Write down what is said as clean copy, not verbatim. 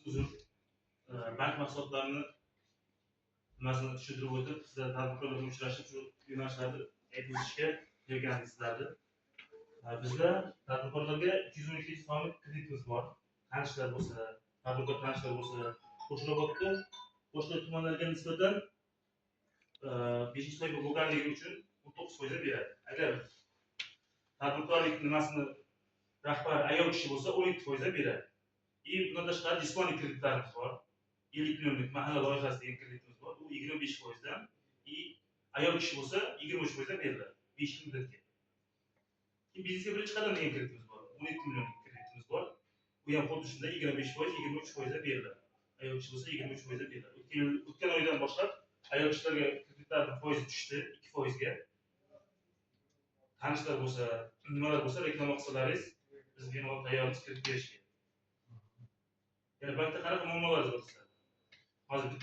Uzr, bank mahsulotlarini nimasini tushuntirib o'tib, sizlar tadbirkorlar bilan uchrashib, shu yo'nalishlarni aytib o'tishga kelganmiz sizlarni. Bizda tadbirkorlarga 212 sonli kreditimiz bor. Tanishlar bo'lsa, tadbirkor tanishlar bo'lsa, Qo'shrabotda boshqa tumanlarga nisbatan beshinchi toifa bo'lganligi uchun 19% beradi. Agar tadbirkorlik nimasini rahbari ayol kishi bo'lsa, 12% beradi. И bundan tashqari diskontli kreditlarimiz bor. 50 millionlik mahalla loyihasi degan kreditimiz bor. U 25%dan и ayol kishi bo'lsa, 23%dan beriladi 5 yil muddatga. Keyin biznesga birinchi qadam degan kreditimiz bor. 17 millionlik kreditimiz bor. Bu ham xuddi shunday 25%, 23%dan beriladi. Ayol kishi bo'lsa, 23%dan beriladi. O'tgan yil, o'tgan oydan boshlab ayol kishilarga kreditlarning foizi tushdi 2%ga. Tanishlar bo'lsa, nimalar bo'lsa, reklama qilsalaringiz, biz bemalol tayyormiz kredit berishga. Yana bankda qanaqa muammolaringiz bor sizlarda? Hozir bitma